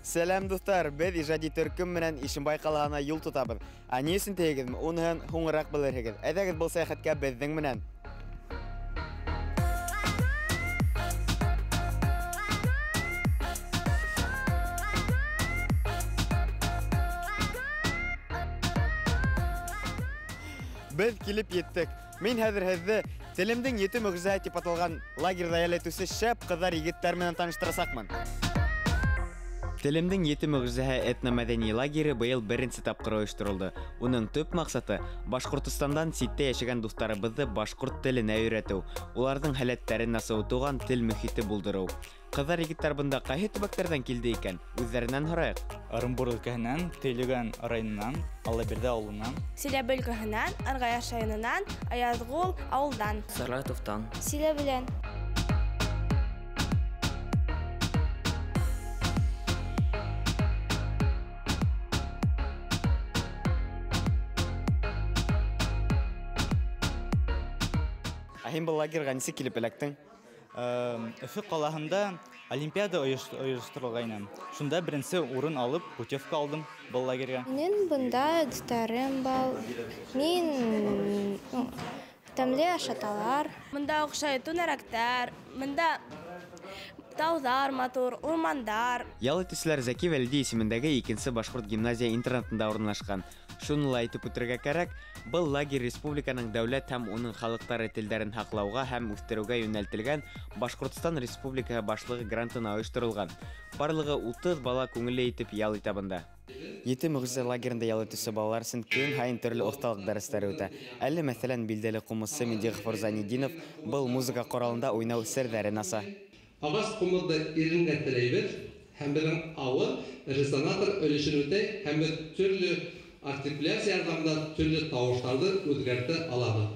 Сәләм, дуҫтар! Беҙ ижади төркөм менән Ишембай ҡалаһына юл тотабыҙ. Ә ни өсөн тейегеҙме? Уныһын һуңыраҡ белерһегеҙ. Әйҙәгеҙ был сәйәхәткә беҙҙең менән. Беҙ килеп еттек. Мин хәҙер һеҙҙе Телемдең ете мөғжизәһе тип аталған лагерҙа ял итеүсе шәп ҡыҙҙар, егеттәр менән таныштырасаҡмын. Телемдең ете мөғжизәһе этномәҙәни лагеры быйыл беренсе тапҡыр ойошторолдо. Уның төп маҡсаты Башҡортостандан ситтә йәшәгән дуҫтарыбыҙҙы башҡорт теленә өйрәтеү, уларҙың һәләттәрен асыу, туған тел мөхите булдырыу. Ҡыҙҙар, егеттәр бында ҡайһы төбәктәрҙән килде икән? Үҙҙәренән һорайыҡ. Ырымбур өлкәһенән, Төйлөгән районынан, Аллабирҙе ауылынан. Силәбе өлкәһенән, Арғаяш районынан, Аязғол ауылдан. Саратовтан. Силәбелән. Ә һин был лагерға нисек килеп эләктең? Өфө ҡалаһында олимпиада ойошторолғайны. Шунда беренсе урын алып, путевка алдым был лагерға. Минең бында дуҫтарым бар. Мин тәмле ашаталар. Бында оҡшай түңәрәктәр, бында тауҙар матур, урмандар. Ял итеүселәр Зәки Вәлиди исемендәге икенсе башҡорт гимназия интернатында урынлашҡан. Шуны ла әйтеп үтергә кәрәк, был лагерь республиканың дәүләт һәм уның халыҡтары телдәрен һаҡлауға һәм үҫтереүгә йүнәлтелгән Башҡортостан Республикаһы Башлығы грантына ойошторолған. Барлығы 30 бала күңелле итеп ял итә бында. Ете мөғжизә лагерында ял итеүсе балалар өсөн көн һайын төрлө оҫталыҡ дәрестәре үтә. Әле, мәҫәлән, билдәле ҡумыҙсы Миндиғафур Зайнетдинов был музыка ҡоралында уйнау серҙәрен аса. Ағас ҡумыҙҙы иренгә теләйбеҙ һәм беҙҙең ауыҙ резонатор өлөшөн үтәй һәм беҙ төрлө артикуляция ярҙамында төрлө тауыштарҙы үҙгәртә алабыҙ.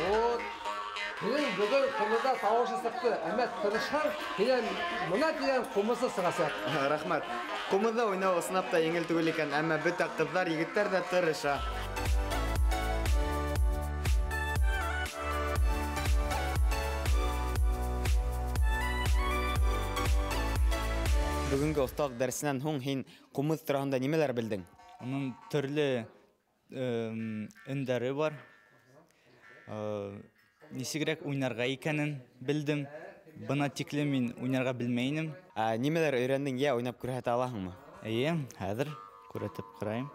Вот. Һинең бөгөн ҡумыҙҙа тауышы сыҡты, әммә тырышһаң, һинән мына тигән ҡумыҙсы сығасаҡ. Рәхмәт. Ҡумыҙҙа уйнау ысынлап та еңел түгел икән, әммә бөтә ҡыҙҙар, егеттәр ҙә тырыша. Бөгөнгө оҫталыҡ дәресенән һуң һин ҡумыҙ тураһында нимәләр белдең? Уның төрлө өндәре бар. Нисегерәк уйнарға икәнен белдем. Бына тиклем мин уйнарға белмәй инем. Ә нимәләр өйрәндең, йә уйнап күрһәтә алаһыңмы? Эйе, хәҙер күрһәтеп ҡарайым.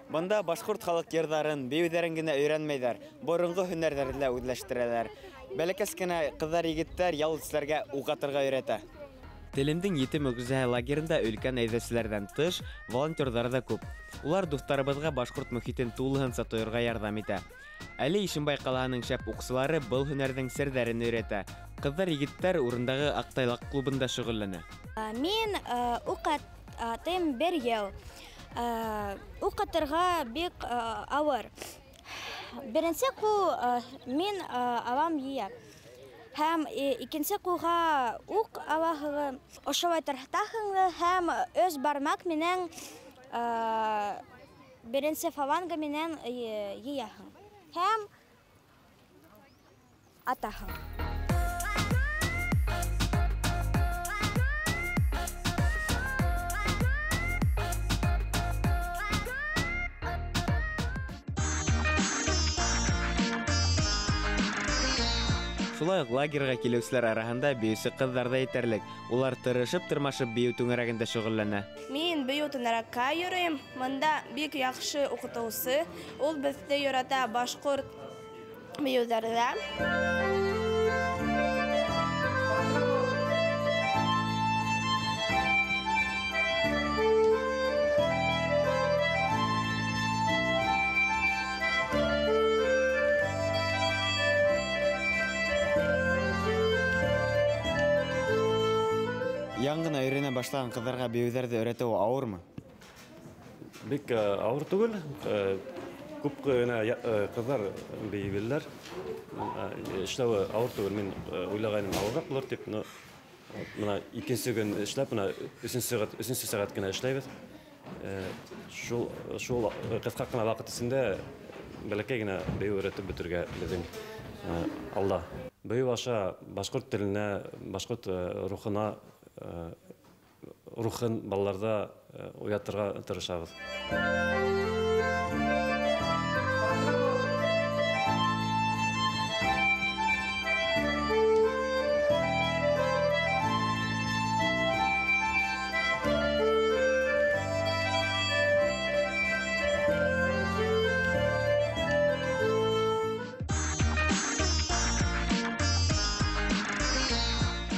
Бында башҡорт халыҡ йырҙарын, бейеүҙәрен генә өйрәнмәйҙәр, боронғо һөнәрҙәрҙе лә үҙләштерәләр. Бәләкәс кенә ҡыҙҙар, егеттәр ял итеүселәргә уҡ атырға өйрәтә. Телемдең ете мөғжизәһе лагерында өлкән әйҙәүселәрҙән тыш волонтерҙар ҙа күп. Улар дуҫтарыбыҙға башҡорт мөхитен тулыһынса тойорға ярҙам итә. Әле Ишембай ҡалаһының шәп уҡсылары был һөнәрҙең серҙәрен өйрәтә. Ҡыҙҙар, егеттәр урындағы Аҡтайлаҡ клубында шөғөлләнә. Мин уҡытым бер йыл. Уҡытырға бик ауыр. Беренсе ҡул мин алам йыя. Һәм икенсе ҡулға уҡ алаһығыҙ, ошолай тартаһығыҙ һәм өс бармаҡ менән беренсе фаланга менән йыяһың. Һәм атаһың. Шулай уҡ лагерға килеүселәр араһында бейеүсе ҡыҙҙар ҙа етерлек. Улар тырышып-тырмашып бейеү түңәрәгендә шөғөлләнә. Мин бейеү түңәрәккә йөрөйөм. Бында бик яҡшы уҡытыусы. Ул беҙҙе йөрәтә башҡорт бейеүҙәрҙә. Яңы ғына өйрәнә башлаған ҡыҙҙарға бейеүҙәрҙе өйрәтеү ауырмы? Бик ауыр түгел. Күп кенә ҡыҙҙар бейей беләләр. Эшләүе ауыр түгел. Мин уйлағайным ауырыраҡ булыр тип, но бына икенсе көн эшләп, бына өсөнсө сәғәт кенә эшләйбеҙ. Шул ҡыҫҡа ғына ваҡыт эсендә бәләкәй генә бейеү өйрәтеп бөтөргә беҙҙең алда. Бейеү аша башҡорт теленә, башҡорт рухына, рухын балаларҙа уятырға тырышабыҙ.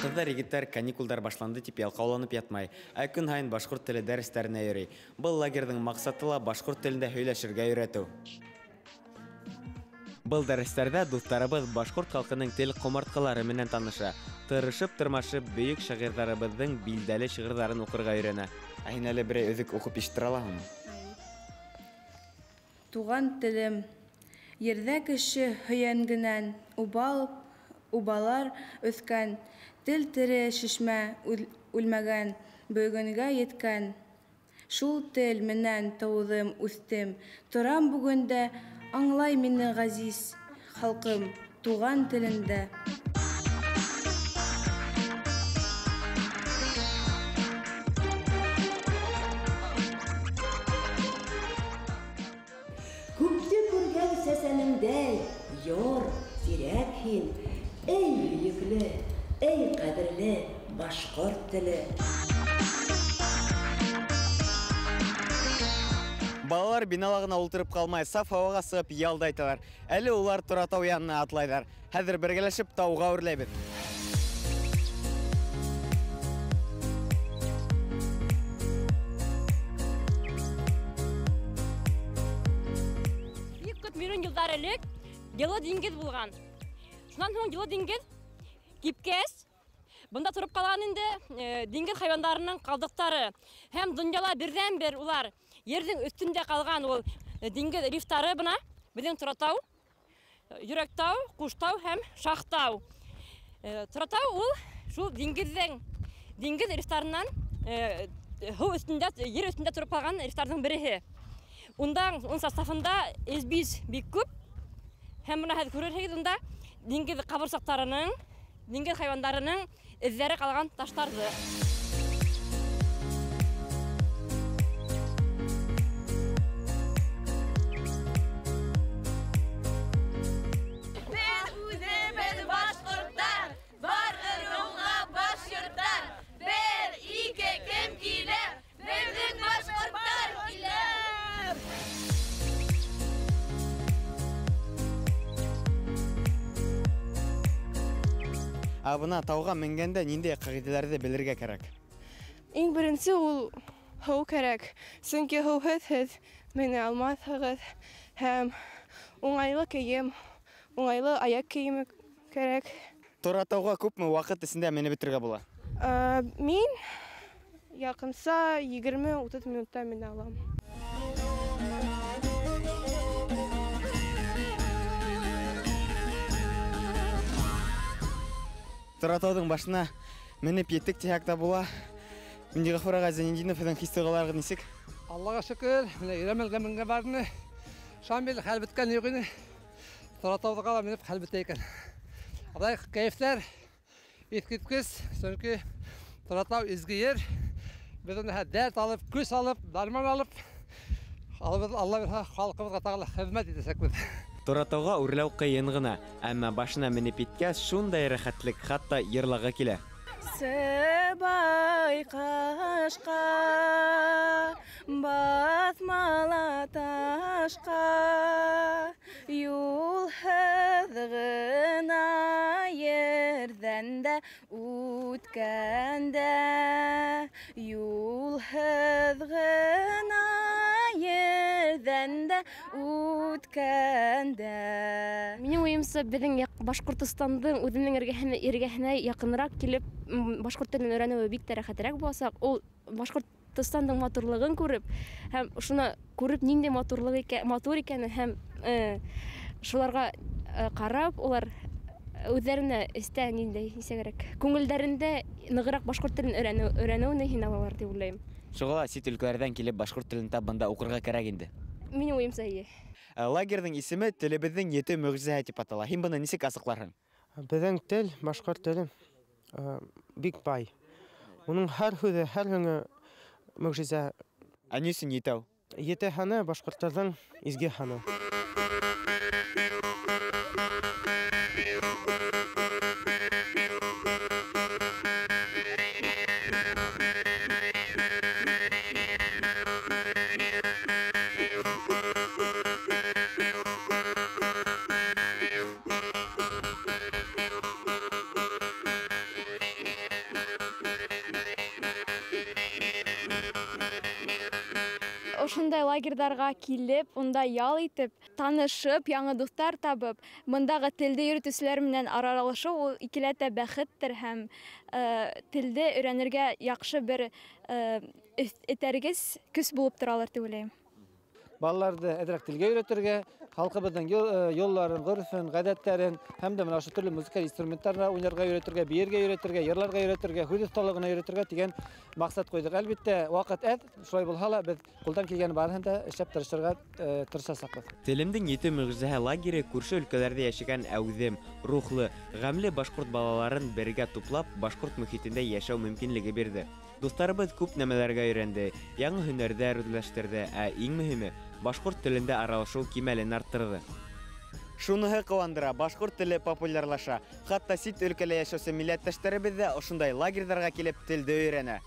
Ҡыҙҙар, егеттәр каникулдар башланды тип ялҡауланып ятмай. Ә көн һайын башҡорт теле дәрестәренә йөрөй. Был лагерҙың маҡсаты ла башҡорт телендә һөйләшергә өйрәтеү. Был дәрестәрҙә дуҫтарыбыҙ башҡорт халҡының тел ҡомартҡылары менән таныша. Тырышып-тырмашып бөйөк шағирҙарыбыҙҙың билдәле шиғырҙарын уҡырға өйрәнә. Ә һин әле берәй өҙөк уҡып ишеттерә алаһыңмы? Туған телем, ерҙә кеше һөйәнгенән, убалар үҫкән, тел тере шишмә үлмәгән, бөгөнгә еткән. Шул тел менән тыуҙым, үҫтем. Торам бөгөн дә, аңлай мине ғәзиз халҡым, туған телендә. Күпте күргән сәсәнеңдәй, яр, тирәк һин, эй һөйөклө, эй ҡәҙерле башҡорт теле. Балалар бинала ғына ултырып ҡалмай, саф һауаға сығып ял да итәләр. Әле улар Торатау янына атлайҙар. Хәҙер бергәләшеп тауға үрләйбеҙ. Бик күп миллион йылдар элек йылы диңгеҙ булған. Шунан һуң йылы диңгеҙ кипкәс, бында тороп ҡалған инде диңгеҙ хайуандарының ҡалдыҡтары. Һәм донъяла берҙән-бер улар ерҙең өҫтөндә ҡалған ул диңгеҙ рифтары бына беҙҙең Торатау, Йөрәктау, Ҡуштау һәм Шахтау. Торатау ул шул диңгеҙ рифтарынан һыу өҫтөндә, ер өҫтөндә тороп ҡалған рифтарҙың береһе. Унда уның составында эсбиз бик күп. Һәм бына һеҙ күрерһегеҙ унда диңгеҙ ҡабырсаҡтарының, диңгеҙ хайуандарының эҙҙәре ҡалған таштарҙы. Беҙ үҙебеҙ башҡорттар, бар ырыуға баш йорттар. Бер, ике, кем килә? Беҙҙең башҡорттар килә. Ә бына тауға менгәндә ниндәй ҡағиҙәләрҙе белергә кәрәк? Иң беренсе ул һыу кәрәк. Сөнки һыуһыҙ һеҙ менә алмаҫһығыҙ. Һәм уңайлы кейем, уңайлы аяҡ кейеме кәрәк. Торатауға күпме ваҡыт эсендә менеп бөтөргә була? Мин яҡынса 20-30 минутта менә алам. Торатауҙың башына менеп еттек тиһәк тә була. Миндиғафур ағай Зәйнетдинов, һеҙҙең хис-тойғоларығыҙ нисек? Аллаға шөкөр, менә өйрәнмәгән менгән барыны. Шамил хәл бөткән юҡ ине. Торатауҙа ла менеп хәл бөтә икән. Алай кәйефтәр иҫ киткес, сөнки Торатау изге ер. Беҙ уны дәрт алып, көс алып, дарман алып, Алла бирһә, халҡыбыҙға тағы ла хеҙмәт итәсәкбеҙ. Торатауға үрләү ҡыйын ғына, әммә башына менеп еткәс, шундай рәхәтлек, хатта йырлағы килә. Сыбай ҡашҡа, баҫмала ташҡа, юлһыҙ ғына ерҙән дә үткәндә, юлһыҙ ғына ерҙән дә үткәндә. Минең уйымса, беҙҙең Башҡортостандың үҙенең эргәһенә яҡыныраҡ килеп башҡорт телен өйрәнеүе бик тә рәхәтерәк буласаҡ. Ул Башҡортостандың матурлығын күреп һәм шуны күреп ниндәй матур икәнен һәм шуларға ҡарап улар үҙҙәренә эстә ниндәй нисәгерәк күңелдәрендә нығыраҡ башҡорт телен өйрәнеүен һин алалар тип уйлайым. Шуға ла сит өлкәләрҙән килеп башҡорт телен тап бында уҡырға кәрәк инде. Минең уйымса, эйе. Лагерҙың исеме телебеҙҙең ете мөғжизәһе тип атала. Һин быны нисек асыҡларһың? Беҙҙең тел, башҡорт теле бик бай. Уның һәр һүҙе, һәр һүңе мөғжизә. Ә ни өсөн етәү? Ете һаны башҡорттарҙың изге һаны. Ошондай лагерҙарға килеп, унда ял итеп, танышып, яңы дуҫтар табып, бындағы телде йөрөтөүселәр менән аралашыу ул икеләтә бәхеттер һәм телде өйрәнергә яҡшы бер этәргес көс булып торалыр тип уйлайым. Балаларҙы әҙерәк телгә өйрәтергә, халҡыбыҙҙың юлларын, ғөрөфөн, ғәҙәттәрен һәм дә мына ошо төрлө музыкаль инструменттарҙа уйнарға өйрәтергә, бейергә өйрәтергә, йырларға өйрәтергә, һүҙ оҫталығына өйрәтергә тигән маҡсат ҡуйҙыҡ. Әлбиттә, ваҡыт әҙ, шулай булһа ла беҙ ҡулдан килгән барыһын да эшләп тырышырға тырышасаҡбыҙ. Телемдең ете мөғжизәһе лагере күрше өлкәләрҙә йәшәгән әүҙем, рухлы, ғәмле башҡорт балаларын бергә туплап, башҡорт мөхитендә йәшәү мөмкинлеге бирҙе. Дуҫтарыбыҙ күп нәмәләргә өйрәнде, яңы һөнәрҙәр үҙләштерҙе, ә иң мөһиме башҡорт телендә аралашыу кимәлен арттырҙы. Шуныһы ҡыуандыра, башҡорт теле популярлаша. Хатта сит өлкәлә йәшәүсе милләттәштәребеҙ ҙә ошондай лагерҙарға килеп телде өйрәнә.